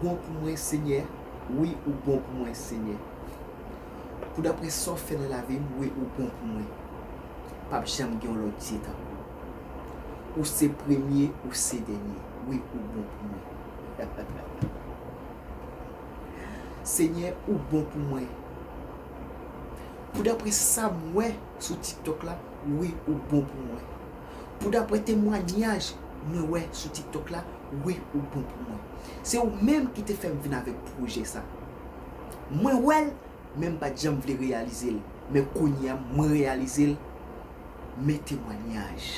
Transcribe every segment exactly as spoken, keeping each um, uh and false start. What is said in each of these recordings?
Bon pou mwen, Senyè. Wi, ou bon pou mwen, Senyè. Pou daprè sa w fè nan lavi m, wi, ou bon pou mwen. P ap janm gen yon lòt Dye tankou w. Ou se premye, ou se dènye. Wi, ou bon pou mwen. Senyè, ou bon pou mwen. Pou daprè sa m wè sou TikTok la, wi, ou bon pou mwen. Pou daprè temwanyaj mwen wè sou TikTok la, wi, ou bon pou mwen. Se ou menm ki te fè m vin avèk pwojè sa. Mwen wè l, men m pa t janm vle reyalize l. Men kounye a, mwen reyalize l. Men temwanyaj.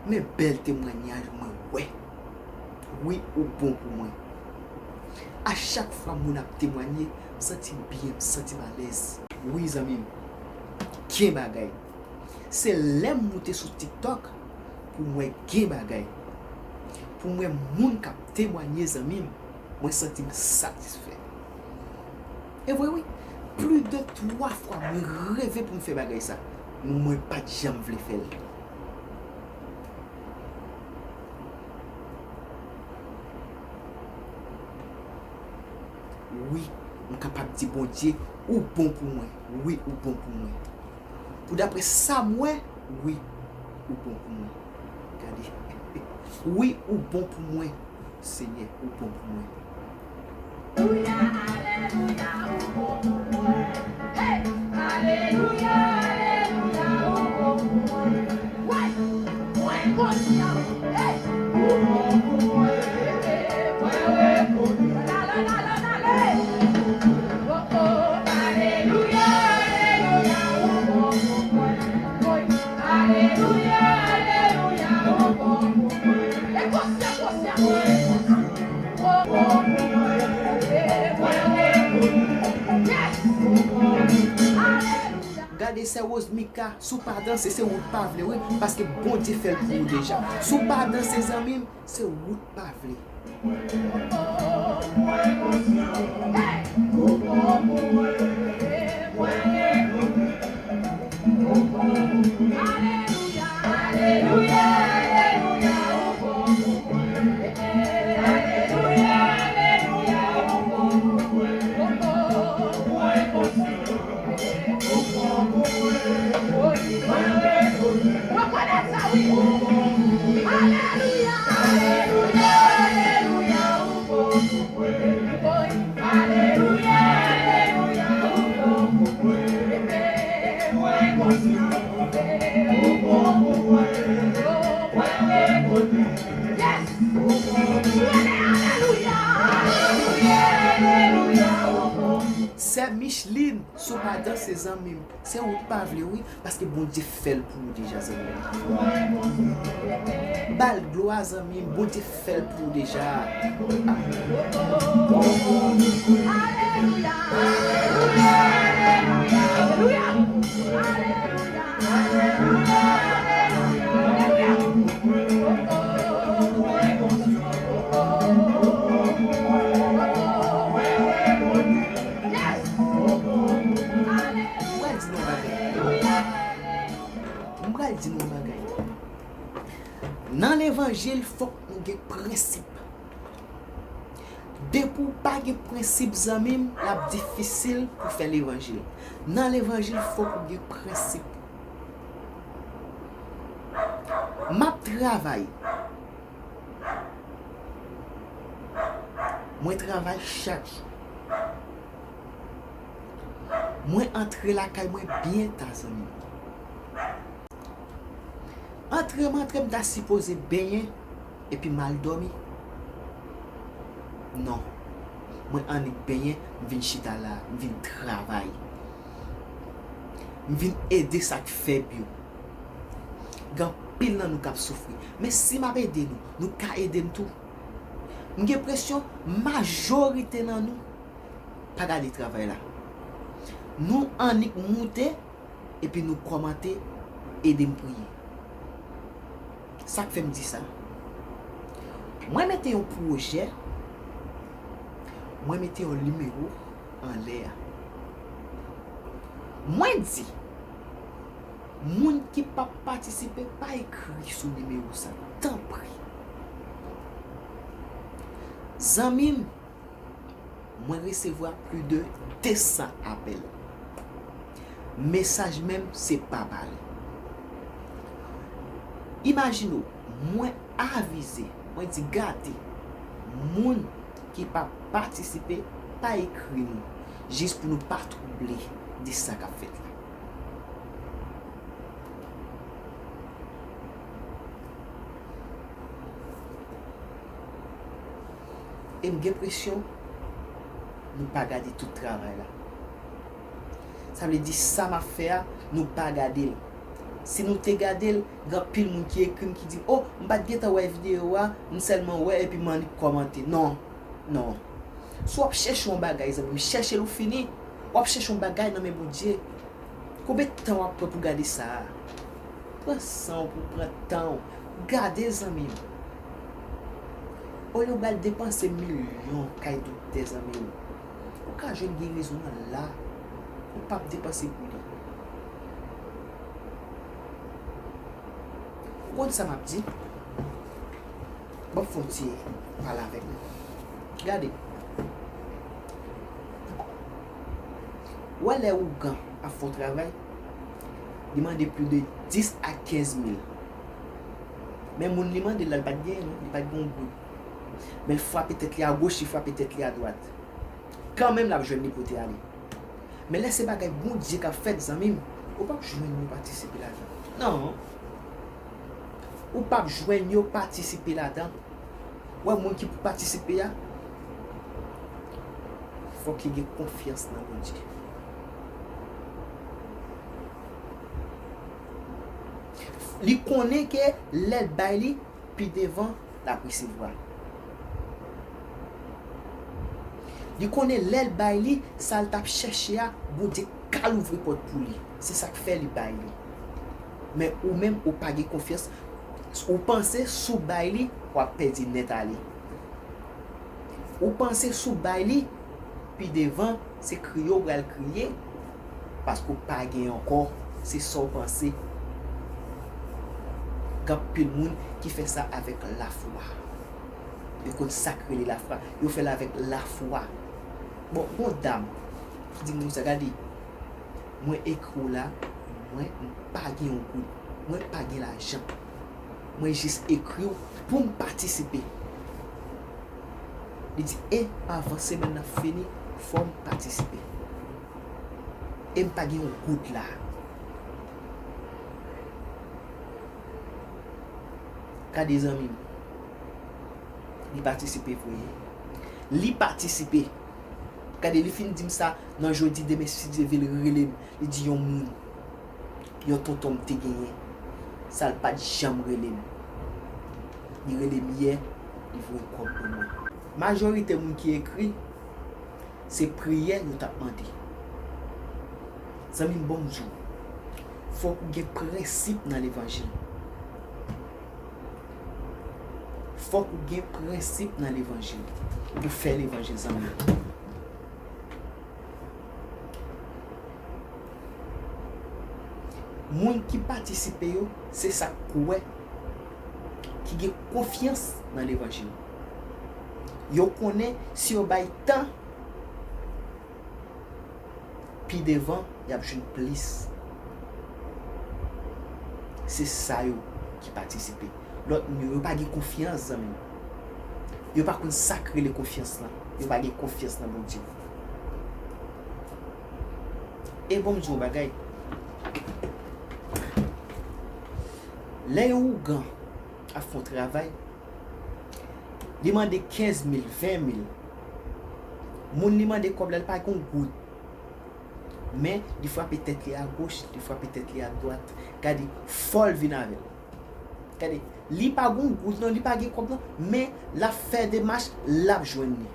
Men bèl temwanyaj mwen wè. Wi, ou bon pou mwen. A chak fwa moun ap temwanye, m santi m byen, m santi m alèz. Wi, zanmi m, gen bagay. Se lè m moute sou TikTok pou m wè gen bagay. Pou m wè moun k ap temwanye, zanmi m, mwen santi m satisfè. E vre wi, plis de twa fwa mwen reve pou m fè bagay sa, men mwen pa t janm vle fè l. Wi, m kapab di Bondye, ou bon pou mwen. Wi, ou bon pou mwen. Pou daprè sa m wè, wi, ou bon pou mwen. Gade. Wi, ou bon pou mwen. Senyè, ou bon pou mwen. Alelouya, alelouya, ou bon pou mwen. Hey! Alelouya, alelouya, ou bon pou mwen. Wi, mwen konsyan. Hey! Ou bon pou mwen. Mwen rekonèt. Lale, lale, lale. Oh, oh, alelouya, alelouya, ou bon pou mwen. Alelouya, alelouya, ou bon pou mwen. E konsyan, konsyan. Ou bon pou mwen. Yes. Alelouya. Gade sè Rosemika, si w pa danse, se wout pa vle, wi, paske Bondye fè l pou ou deja. Si w pa danse, zanmi m, se wout pa vle. Rekonèt sa, wi. Alelouya, alelouya, alelouya, ou bon pou mwen. Alelouya, alelouya, ou bon pou mwen. Mwen konsyan, ou bon pou mwen. Mwen rekonèt. Yes. Ou bon pou mwen. Alelouya, alelouya, alelouya, ou bon pou mwen. Sè Micheline, si w pa danse, zanmi m, se ou k pa vle, wi, paske Bondye fè l pou ou deja, zanmi m. Ba l glwa, zanmi m, Bondye fè l pou ou deja. Alelouya, alelouya, alelouya, alelouya, alelouya, alelouya, alelouya. Yes! M pral di nou yon bagay. M pral di nou yon bagay. Nan levanjil, fòk nou gen prensip. Depi w pa gen prensip, zanmi m, l ap difisil pou fè levanjil. Nan levanjil, fòk ou gen prensip. M ap travay. Mwen travay chak jou. Mwen antre lakay mwen byen ta, zanmi m. Antre m antre, m ta sipoze benyen epi m al dòmi. Non. Mwen annik benyen, m vin chita la, m vin travay. M vin ede sa k fèb yo. Gen anpil nan nou k ap soufri. Men si m ap ede nou, nou ka ede m tou. M gen enpresyon majorite nan nou pa gade travay la. Nou annik moute epi nou kòmante, ede m priye. Sa k fè m di sa? Mwen mete yon pwojè, mwen mete yon nimewo anlè a. Mwen di, moun ki p ap patisipe, pa ekri sou nimewo sa, tanpri. Zanmi m, mwen resevwa plis de de san apèl. Mesaj menm se pa pale. Imajine w, mwen avize, mwen di gade, moun ki pa patisipe, pa ekri nou, jis pou nou pa twouble de sa k ap fèt la. E m gen enpresyon nou pa gade tout travay la. Sa vle di sa m ap fè a, nou pa gade l. Si nou te gade l, gen anpil moun ki ekri m ki di, "O, m pa t gentan wè videyo a, m sèlman wè epi m annik kòmante." Non, non. Si w ap chèche yon bagay, zanmi m, chèche l ou fini. W ap chèche yon bagay nan men Bondye. Konbyen tan w ap pran pou gade sa a? Pran san w pou w pran tan w. Gade, zanmi m. Olye w pral depanse milyon kay doktè, zanmi m, ou ka jwenn gerezon an la. Ou p ap depanse pou li. Ou konn sa m ap di? Ban m fè yon ti pale avèk nou. Gade. Ou wè lè ougan ap fè yon travay, li mande plis de dis a kenz mil. Men moun li mande l la, li pa t genyen non, li pa t gen yon goud. Men l frape tèt li agoch, li frape tèt li adwat. Kanmenm l ap jwenn li pou te ale. Men lè se bagay Bondye k ap fèt, zanmi m, ou p ap jwenn yo patisipe ladan. Non. Ou p ap jwenn yo patisipe ladan. Wè, moun ki pou patisipe a, fòk li gen konfyans nan Bondye. Li konnen ke lè l bay li, pi devan, l ap resevwa. Li konnen lè l bay li, sa l t ap chèche a, Bondye ka louvri pòt pou li. Se sa k fè li bay li. Men ou menm, ou pa gen konfyans. Ou panse si w bay li, w ap pèdi nèt ale. Ou panse si w bay li, pi devan, se kriye w pral kriye, paske w pa gen ankò, se sa w panse. Gen anpil moun ki fè sa avèk lafwa. Yo konn sa k rele lafwa, yo fè l avèk lafwa. Bon, gon dam ki di m konsa, gade, mwen ekri w la, mwen m pa gen yon goud, mwen pa gen lajan. Mwen jis ekri w pou m patisipe. Li di, e avan semèn nan fini, fò m patisipe. E m pa gen yon goud la. Gade zanmi m. Li patisipe vre. Li patisipe. Gade, li fin di m sa nan jodi, demen si Dye vle l rele m. Li di yon moun, yon tonton m te genyen. Sa l pa t janm rele m. Li rele m yè, li voye kòb ban mwen. Majorite moun ki ekri, se priyè yo t ap mande. Zanmi m, ban m di w, fòk ou gen prensip nan levanjil. Fòk ou gen prensip nan levanjil pou fè levanjil, zanmi m. Moun ki patisipe yo, se sa k kwè, ki gen konfyans nan levanjil. Yo konnen si yo bay tan, pi devan, y ap jwenn plis. Se sa yo ki patisipe. Lòt moun yo, yo pa gen konfyans, zanmi m. Yo pa konn sa k rele konfyans lan. Yo pa gen konfyans nan Bondye. E bon, m di yon bagay. Lè yon ougan ap fè yon travay, li mande kenz mil, ven mil. Moun li mande kòb la, li pa gen yon goud. Men, li frape tèt li agoch, li frape tèt li adwat. Gade, fò l vin avè l. Gade, li pa gen yon goud non, li pa gen kòb non, men l ap fè demach, l ap jwenn li.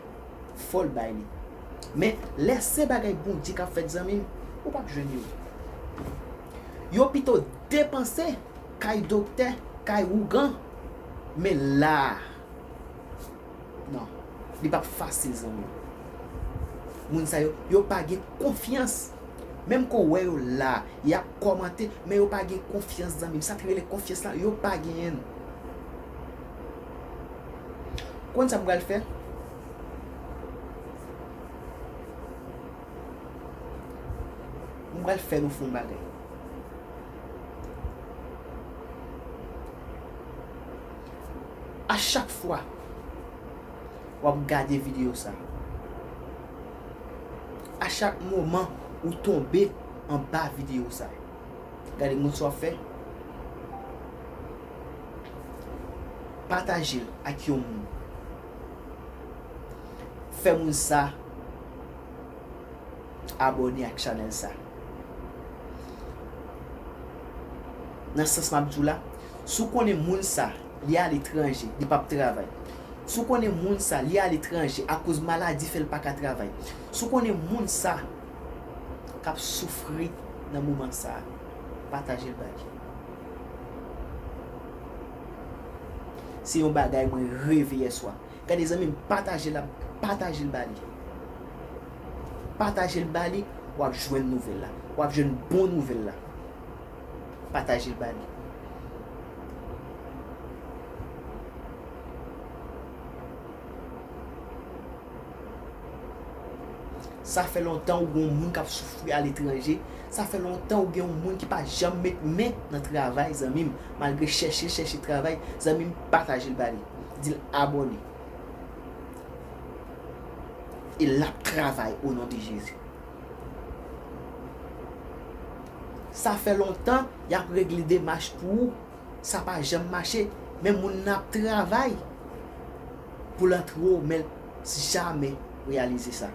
Fò l bay li. Men, lè se bagay Bondye k ap fèt, zanmi m, ou p ap jwenn yo. Yo pito depanse kay doktè, kay ougan, men la a, non, li p ap fasil, zanmi m. Moun sa yo, yo pa gen konfyans. Menm ke w wè yo la, y ap kòmante, men yo pa gen konfyans, zanmi m. Sa k rele konfyans la, yo pa genyen l. Konn sa m pral fè? Mwen pral fè nou fè yon bagay. A chak fwa w ap gade videyo sa, a chak moman ou tonbe anba videyo sa, gade moun sa w ap fè. Pataje l ak yon moun. Fè moun sa abòne ak chanèl sa. Nan sans m ap di w la, si w konnen moun sa, li aletranje, li p ap travay. Si w konnen moun sa, li aletranje akoz maladi fè l pa ka travay. Si w konnen moun sa k ap soufri nan moman sa, pataje l ba li. Se yon bagay mwen reve yèswa. Gade zanmi m, pataje l, pataje l ba li. Pataje l ba li, w ap jwenn nouvèl la. W ap jwenn bon nouvèl la. Pataje l ba li. Sa fè lontan ou gen yon moun k ap soufri aletranje. Sa fè lontan ou gen yon moun ki pa janm met men nan travay, zanmi m. Malgre chèche, chèche travay, zanmi m, pataje l ba li. Di l abòne. E l ap travay o non de Jezi. Sa fè lontan y ap regle demach pou ou, sa pa janm mache, men moun nan ap travay pou l antre w, men l jamè reyalize sa.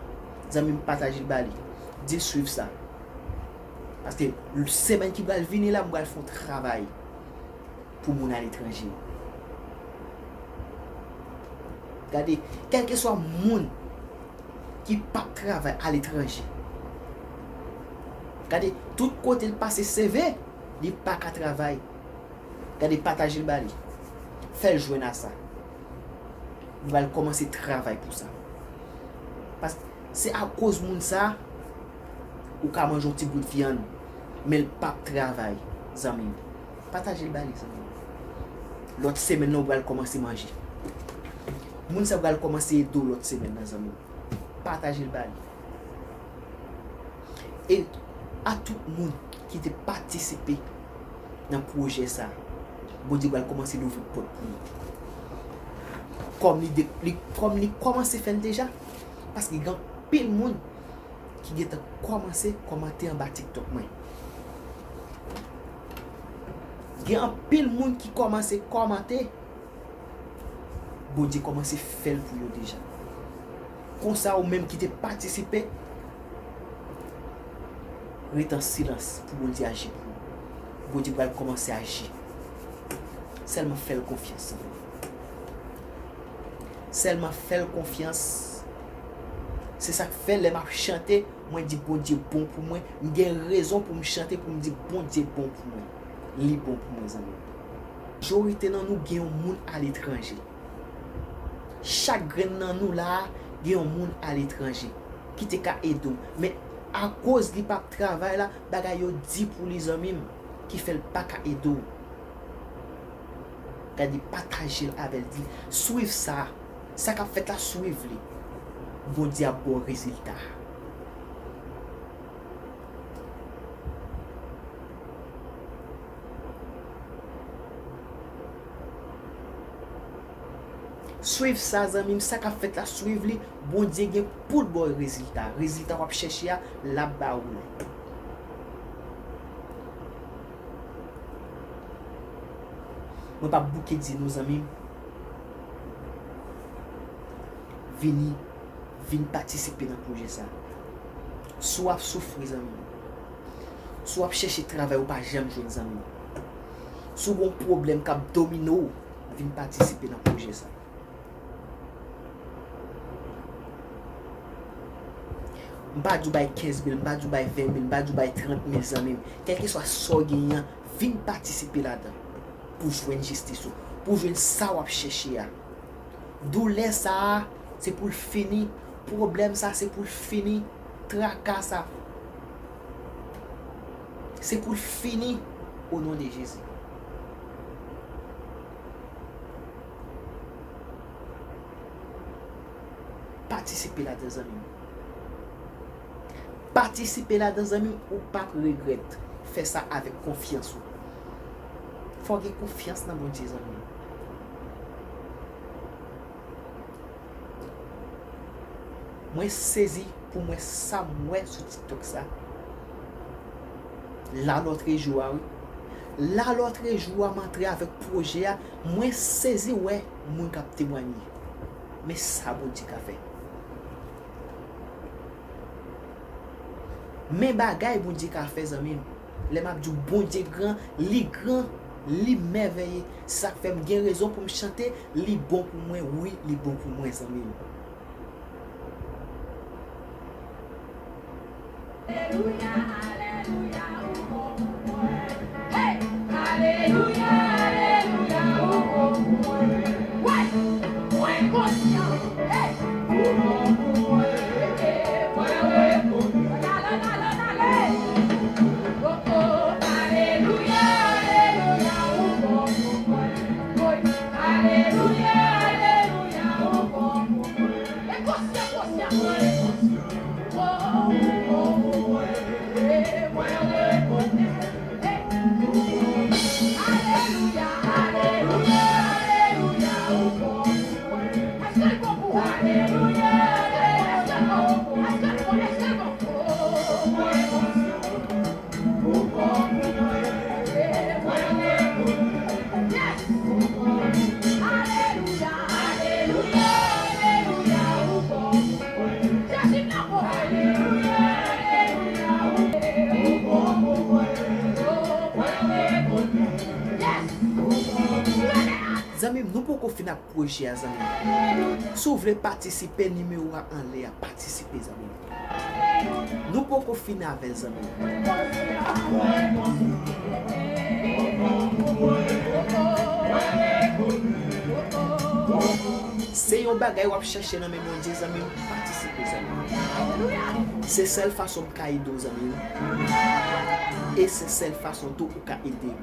Zanmi m, pataje l ba li. Di l swiv sa. Paske semèn ki pral vini la, m pral fè yon travay pou moun aletranje yo. Gade, kèlkeswa moun ki p ap travay aletranje, gade, tout kote l pase C V, li pa ka travay. Gade, pataje l ba li. Fè l jwenn a sa. Nou pral kòmanse travay pou sa. Paske se akoz moun sa, ou ka manje yon ti bout vyann, men l p ap travay, zanmi m. Pataje l ba li, zanmi m. Lòt semèn nan, ou pral kòmanse manje. Moun sa pral kòmanse ede w lòt semèn nan, zanmi m. Pataje l ba li. E a tout moun ki te patisipe nan pwojè sa, Bondye pral kòmanse louvri pòt pou nou. Kòm li, de, li, kòm li kòmanse fè l deja, paske gen anpil moun ki gentan kòmanse kòmante anba TikTok mwen. Gen anpil moun ki kòmanse kòmante. Bondye kòmanse fè l pou yo deja. Konsa, ou menm ki te patisipe, ret an silans pou Bondye aji pou ou. Bondye pral kòmanse aji. Sèlman fè l konfyans. Sèlman fè l konfyans. Se sa k fè lè m ap chante, mwen di Bondye bon pou mwen. M gen rezon pou m chante, pou m di Bondye bon pou mwen. Li bon pou mwen, zanmi m. Majorite nan nou gen yon moun aletranje. Chak grenn nan nou la a gen yon moun aletranje ki te ka ede w. Men akoz li p ap travay la, bagay yo di pou li, zanmi m, ki fè l pa ka ede w. Gade, pataje l avè l, di, swiv sa. Sa k ap fèt la, swiv li. Bondye ap ba w rezilta. Swiv sa, zanmi m, sa k ap fèt la, swiv li. Bondye gen pou l ba w rezilta. Rezilta w ap chèche a, l ap ba ou l. Mwen p ap bouke di nou, zanmi m, vini, vin patisipe nan pwojè sa. Si w ap soufri, zanmi m, si w ap chèche travay ou pa janm jwenn, zanmi m, si w gen yon pwoblèm k ap domine w, vin patisipe nan pwojè sa. M pa di w bay kenz mil, m pa di w bay ven mil, m pa di w bay trant mil, zanmi m. Kèlkeswa sa w genyen an, vin patisipe ladan pou w jwenn jistis ou, pou w jwenn sa w ap chèche a. Doulè sa a, se pou l fini. Pwoblèm sa, se pou l fini. Traka sa, se pou l fini. O non de Jezi. Patisipe ladan, zanmi m. Patisipe ladan, zanmi m, ou p ap regrèt. Fè sa avèk konfyans ou. Fò w gen konfyans nan Bondye, zanmi m. Mwen sezi pou mwen sa m wè sou TikTok sa. Lalòtrejou a, wi. Lalòtrejou a, m antre avèk pwojè a. Mwen sezi wè moun k ap temwanye. Men sa Bondye ka fè. Men bagay Bondye ka fè, zanmi m. Lè m ap di w Bondye gran, li gran, li mèvèye. Se sa k fè m gen rezon pou m chante, li bon pou mwen, wi, li bon pou mwen, zanmi m. Alelouya, alelouya, ou bon pou mwen. Hey! Alelouya, alelouya, ou bon pou mwen. Wi, mwen konsyan. Hey! Ou bon pou mwen. Mwen rekonèt. Dale, dale, dale. Oh, oh, alelouya, alelouya, ou bon pou mwen. Alelouya, alelouya, ou bon pou mwen. E konsyan, konsyan. Oh, oh, oh, oh, eh, mwen rekonèt. Alelouya, alelouya, alelouya, ou bon pou mwen. Èske l bon pou ou? Alelouya, alelouya, èske l bon pou ou? Èske l bon? Èske l bon? Oh, mwen konsyan. Ou bon pou mwen. Mwen rekonèt. Yes. Alelouya, alelouya, alelouya, ou bon pou mwen. Jezi m nan bon. Alelouya, alelouya, ou bon pou mwen. Mwen rekonèt. Yes. Ou bon pou mwen. Zanmi m, nou poko fin ak pwojè a, zanmi m. Si w vle patisipe, nimewo a anlè a, patisipe, zanmi m. Nou poko fin avè l, zanmi m. Se yon bagay w ap chèche nan men Bondye, zanmi m, patisipe, zanmi m. Se sèl fason m ka ede w, zanmi m. E se sèl fason tou ou ka ede m.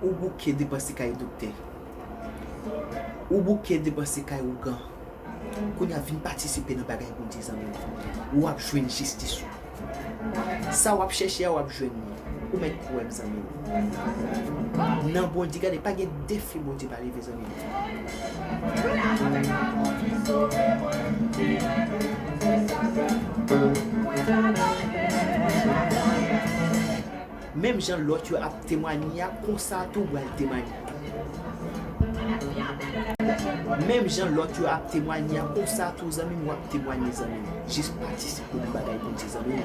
Ou bouke depanse kay doktè. Ou bouke depanse kay ougan. Kounye a vin patisipe nan bagay Bondye, zanmi m. W ap jwenn jistis ou. Sa w ap chèche a, w ap jwenn li. Ou mèt kwè m, zanmi m. Nan Bondye, gade, pa gen defi Bondye pa leve, zanmi m. Menm jan lòt yo ap temwanye a, konsa tou w pral temwanye. Menm jan lòt yo ap temwanye a, konsa tou, zanmi m, w ap temwanye, zanmi m. Jis patisipe nan bagay Bondye, zanmi m.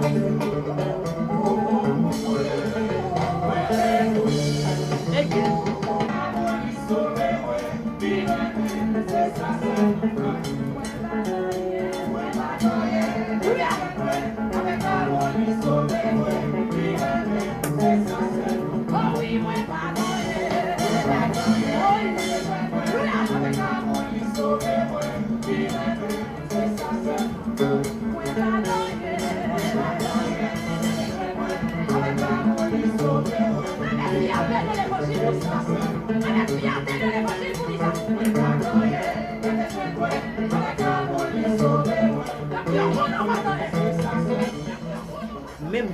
Menm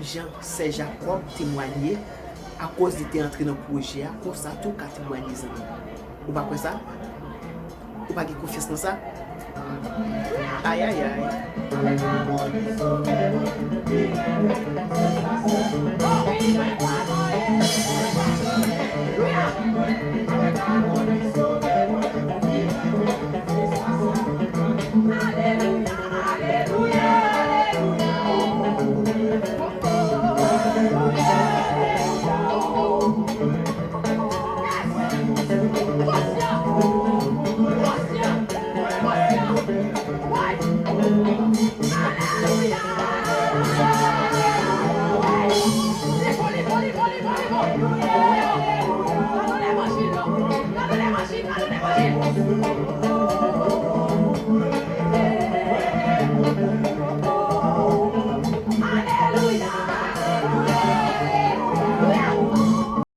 jan sè Jakòb temwanye, akoz li te antre nan pwojè a, konsa tou w ka temwanye, zanmi m. Ou pa kwè sa? Ou pa gen konfyans nan sa? Ayayay.